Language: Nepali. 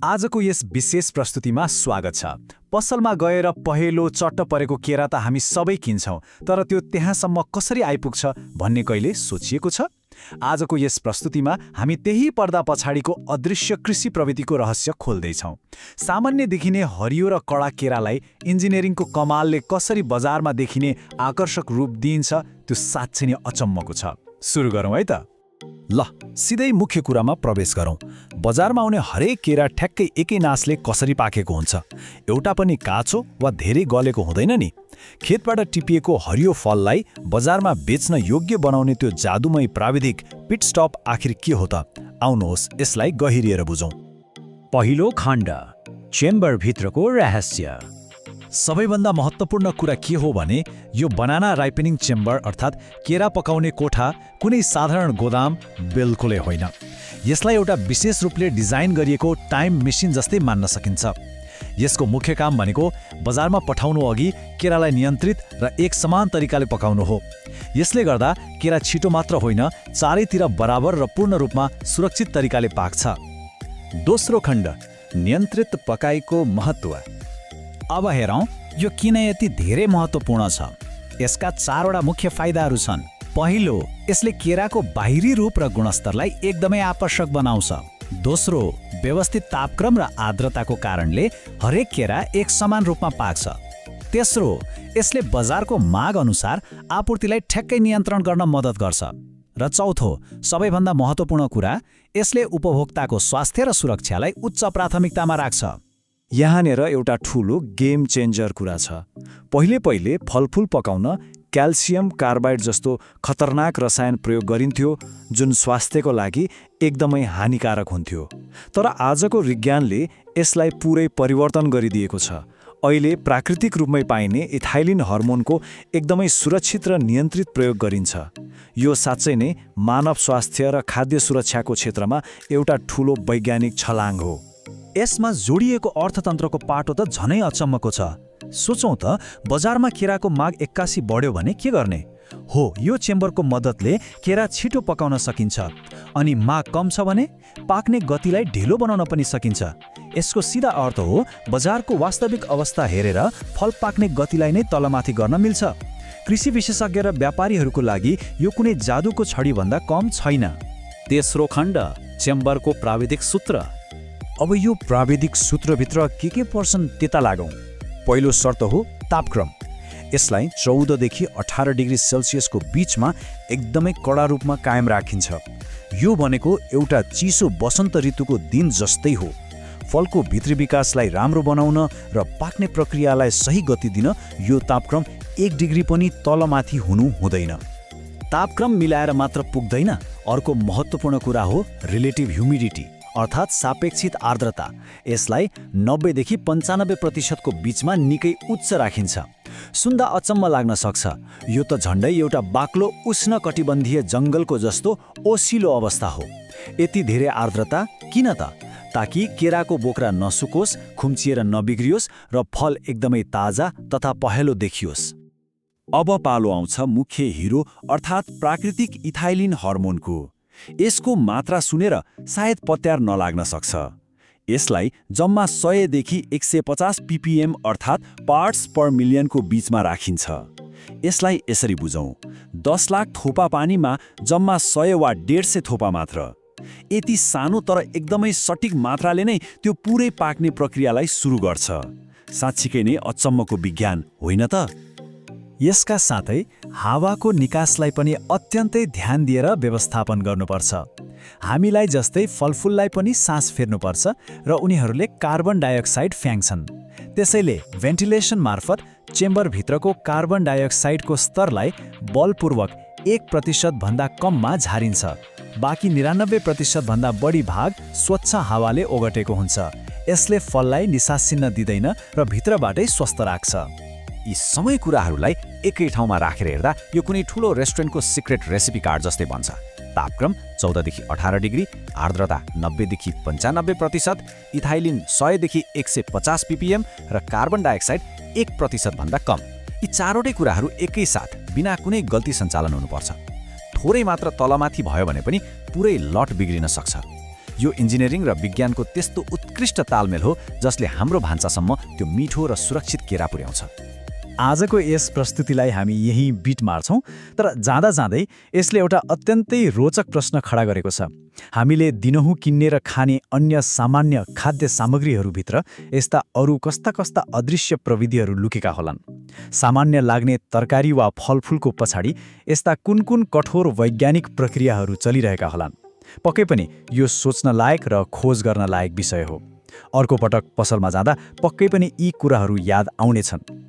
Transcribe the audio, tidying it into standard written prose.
आजको यस विशेष प्रस्तुतिमा स्वागत छ। पसलमा गएर पहेँलो चट्ट परेको केरा त हामी सबै किन्छौँ, तर त्यो त्यहाँसम्म कसरी आइपुग्छ भन्ने कहिले सोचिएको छ? आजको यस प्रस्तुतिमा हामी त्यही पर्दा पछाडिको अदृश्य कृषि प्रविधिको रहस्य खोल्दैछौँ। सामान्य देखिने हरियो र कडा केरालाई इन्जिनियरिङको कमालले कसरी बजारमा देखिने आकर्षक रूप दिइन्छ, त्यो साँच्चै नै अचम्मको छ। सुरु गरौँ है त। ल, सिधै मुख्य कुरामा प्रवेश गरौँ। बजारमा आउने हरेक केरा ठ्याक्कै एकै नासले कसरी पाकेको हुन्छ? एउटा पनि काँचो वा धेरै गलेको हुँदैन नि। खेतबाट टिपिएको हरियो फललाई बजारमा बेच्न योग्य बनाउने त्यो जादुमय प्राविधिक पिट स्टप आखिर के हो त? आउनुहोस् यसलाई गहिरिएर बुझौँ। पहिलो खण्ड, चेम्बरभित्रको रहस्य। सबैभन्दा महत्त्वपूर्ण कुरा के हो भने यो बनाना राइपनिङ चेम्बर अर्थात् केरा पकाउने कोठा कुनै साधारण गोदाम बिल्कुलै होइन। यसलाई एउटा विशेष रूपले डिजाइन गरिएको टाइम मेसिन जस्तै मान्न सकिन्छ। यसको मुख्य काम भनेको बजारमा पठाउनु अघि केरालाई नियन्त्रित र एक समान तरिकाले पकाउनु हो। यसले गर्दा केरा छिटो मात्र होइन, चारैतिर बराबर र पूर्ण रूपमा सुरक्षित तरिकाले पाक्छ। दोस्रो खण्ड, नियन्त्रित पकाइको महत्त्व। अब हेरौँ यो किन यति धेरै महत्त्वपूर्ण छ। यसका चारवटा मुख्य फाइदाहरू छन्। पहिलो, यसले केराको बाहिरी रूप र गुणस्तरलाई एकदमै आकर्षक बनाउँछ। दोस्रो, व्यवस्थित तापक्रम र आर्द्रताको कारणले हरेक केरा एक समान रूपमा पाक्छ। तेस्रो, यसले बजारको माग अनुसार आपूर्तिलाई ठ्याक्कै नियन्त्रण गर्न मद्दत गर्छ। र चौथो, सबैभन्दा महत्त्वपूर्ण कुरा, यसले उपभोक्ताको स्वास्थ्य र सुरक्षालाई उच्च प्राथमिकतामा राख्छ। यहाँनिर एउटा ठूलो गेम चेन्जर कुरा छ। पहिले फलफुल पकाउन क्याल्सियम कार्बाइड जस्तो खतरनाक रसायन प्रयोग गरिन्थ्यो, जुन स्वास्थ्यको लागि एकदमै हानिकारक हुन्थ्यो। तर आजको विज्ञानले यसलाई पुरै परिवर्तन गरिदिएको छ। अहिले प्राकृतिक रूपमै पाइने इथाइलिन हर्मोनको एकदमै सुरक्षित र नियन्त्रित प्रयोग गरिन्छ। यो साँच्चै नै मानव स्वास्थ्य र खाद्य सुरक्षाको क्षेत्रमा एउटा ठूलो वैज्ञानिक छलाङ हो। यसमा जोडिएको अर्थतन्त्रको पाटो त झनै अचम्मको छ। सोचौँ त, बजारमा केराको माग 81 बढ्यो भने के गर्ने? हो, यो चेम्बरको मद्दतले केरा छिटो पकाउन सकिन्छ। अनि माग कम छ भने पाक्ने गतिलाई ढिलो बनाउन पनि सकिन्छ। यसको सिधा अर्थ हो बजारको वास्तविक अवस्था हेरेर फल पाक्ने गतिलाई नै तलमाथि गर्न मिल्छ। कृषि विशेषज्ञ र व्यापारीहरूको लागि यो कुनै जादुको छडीभन्दा कम छैन। तेस्रो खण्ड, चेम्बरको प्राविधिक सूत्र। अब यो प्राविधिक सूत्रभित्र के पर्छन् त्यता लागौँ। पहिलो शर्त हो तापक्रम। यसलाई 14 देखि 18 डिग्री सेल्सियसको बीचमा एकदमै कडा रूपमा कायम राखिन्छ। यो भनेको एउटा चिसो वसन्त ऋतुको दिन जस्तै हो। फलको भित्री विकासलाई राम्रो बनाउन र पाक्ने प्रक्रियालाई सही गति दिन यो तापक्रम 1 डिग्री पनि तलमाथि हुनु हुँदैन। तापक्रम मिलाएर मात्र पुग्दैन, अर्को महत्त्वपूर्ण कुरा हो रिलेटिभ ह्युमिडिटी अर्थात् सापेक्षित आर्द्रता। यसलाई 90 देखि 95% को बीचमा निकै उच्च राखिन्छ। सुन्दा अचम्म लाग्न सक्छ, यो त झन्डै एउटा बाक्लो उष्णकटिबन्धीय जङ्गलको जस्तो ओसिलो अवस्था हो। यति धेरै आर्द्रता किन त? ताकि केराको बोक्रा नसुकोस्, खुम्चिएर नबिग्रियोस् र फल एकदमै ताजा तथा पहेँलो देखियोस्। अब पालो आउँछ मुख्य हिरो अर्थात् प्राकृतिक इथाइलिन हर्मोनको। यसको मात्रा सुनेर सायद पत्यार नलाग्न सक्छ। यसलाई जम्मा 100 देखि 150 ppm अर्थात् पार्ट्स पर मिलियनको बीचमा राखिन्छ। यसलाई यसरी बुझौँ, 10 लाख थोपा पानीमा जम्मा 100 वा 150 थोपा मात्र। यति सानो तर एकदमै सटिक मात्राले नै त्यो पुरै पाक्ने प्रक्रियालाई सुरु गर्छ। साँच्चीकै नै अचम्मको विज्ञान होइन त? यसका साथै हावाको निकासलाई पनि अत्यन्तै ध्यान दिएर व्यवस्थापन गर्नुपर्छ। हामीलाई जस्तै फलफुललाई पनि सास फेर्नुपर्छ र उनीहरूले कार्बन डाइअक्साइड फ्याँक्छन्। त्यसैले भेन्टिलेसन मार्फत चेम्बरभित्रको कार्बन डाइअक्साइडको स्तरलाई बलपूर्वक 1% भन्दा कममा झारिन्छ। बाँकी 99% भन्दा बढी भाग स्वच्छ हावाले ओगटेको हुन्छ। यसले फललाई निसासिन्न दिँदैन र भित्रबाटै स्वस्थ राख्छ। यी सबै कुराहरूलाई एकै ठाउँमा राखेर हेर्दा यो कुनै ठूलो रेस्टुरेन्टको सिक्रेट रेसिपी कार्ड जस्तै बन्छ। तापक्रम 14 देखि 18 डिग्री, आर्द्रता 90 देखि 95%, इथाइलिन 100 देखि 150 ppm र कार्बन डाइअक्साइड 1% भन्दा कम। यी चारवटै कुराहरू एकैसाथ बिना कुनै गल्ती सञ्चालन हुनुपर्छ। थोरै मात्र तलमाथि भयो भने पनि पुरै लट बिग्रिन सक्छ। यो इन्जिनियरिङ र विज्ञानको त्यस्तो उत्कृष्ट तालमेल हो जसले हाम्रो भान्सासम्म त्यो मिठो र सुरक्षित केरा पुर्याउँछ। आजको यस प्रस्तुतिलाई हामी यहीँ बिट मार्छौँ, तर जाँदा जाँदै यसले एउटा अत्यन्तै रोचक प्रश्न खडा गरेको छ। हामीले दिनहुँ किन्ने र खाने अन्य सामान्य खाद्य सामग्रीहरूभित्र यस्ता अरू कस्ता कस्ता अदृश्य प्रविधिहरू लुकेका होलान्? सामान्य लाग्ने तरकारी वा फलफुलको पछाडि यस्ता कुन कुन कठोर वैज्ञानिक प्रक्रियाहरू चलिरहेका होलान्? पक्कै पनि यो सोच्न लायक र खोज गर्न लायक विषय हो। अर्को पटक पसलमा जाँदा पक्कै पनि यी कुराहरू याद आउनेछन्।